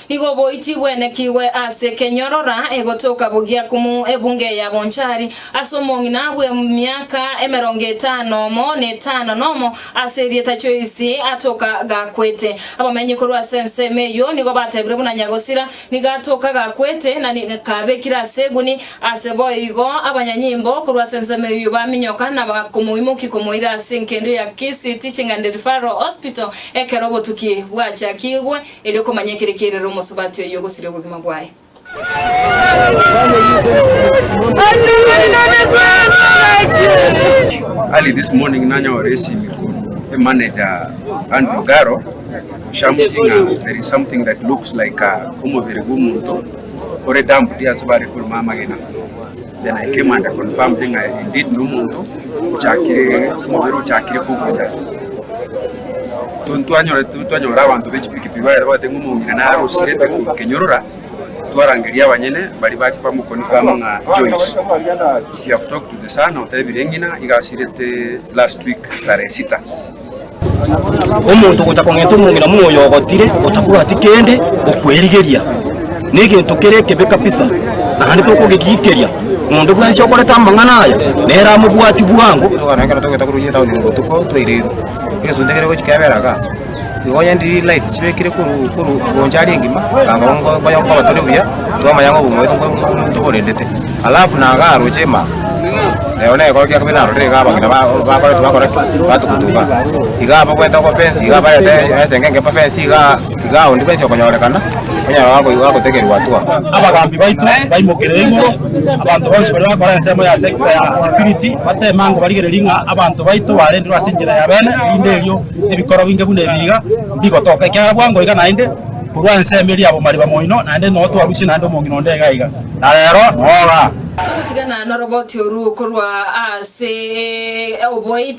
Nigo oboiti bwenekigwe ase kenyorora egotoka bogiakumu ebunge ya Bonchari ase omong'ina bw'emiaka emerongo etano omo na etano nomo ase erieta Joyce atoka gakwete. Abamenyi korwa ase ensemo eyio nigo batebire buna nyagosira nigo atoka gakwete na nigo kabekire ase eguni ase boigo abanyanyimbo korwa ase ensemo eyio baminyoka na komoimokia komoira ase enkendo ya Kisii Teaching and Referral Hospital ekero obotuki bwachakigwe Erio komanya ekere ki'erere omosubati oyio ogosiria obogima bwaye. Early this morning nanyora esimi korwa emanager Andrew Ogaro oshamuti ng'a there is something that looks like omobere bwa omonto ore dumped ase bare korema amagena. Then I came and confirmed ng'a indeed nomonto ochakire omobere ochakire kogunda. Twanyora abanto be chipikipiki baye bagotebi ng'a omong'ina nare osirete korwa Kenyorora, twarangeria abanyene baria bacha bamoconfirm ng'a Joyce. We have talked to the son otebire ng'ina iga asirete last week tarehe sita. Omonto ogocha kong'enta omong'ina buna oyo ogotire, otabwati kende, okwerigeria, negento kere ekebe kabisa, naende tokogegiikeria. Onde bwensi okorete amang'ana aya, nere amobwatie bwango. Tokana ekero togeta korwa etaoni botuko twairirwe, egesunte kere gochia kebera igaa, igo onye ndiri lights chibekire korwa korwa gocha aria engima, kanga nko nkonya nkoba tore buya, twamanya ng'a obogima bwaito nko ntoborendete. Alafu na igaa roche ime aa, nero na egekoro kia kabere narorire igaa abang'ina ba bakoreti bakora ki? Batugutuka. Igaa babwate ogofence igaa barete esengenge bafence igaa igaa onde bwensi okonyorekana. Onyare gagotegerwa atua. Abagambi baito baimokerere igoro, abanto bonsi baria bakora ensemo ya sector ya security bateme ango barigererie ng'a abanto baito barendirwe ase enchera ya bene, erinde erio ebikoro binge buna ebi iga mbigotoka. Ekiagera bwango iga naende korwa ensemo eria ya bomariba moino naende noo twarusie naende omong'ina onde iga iga, na rero noo igaa. Togotigana noroboti oru korwa ase oboiti.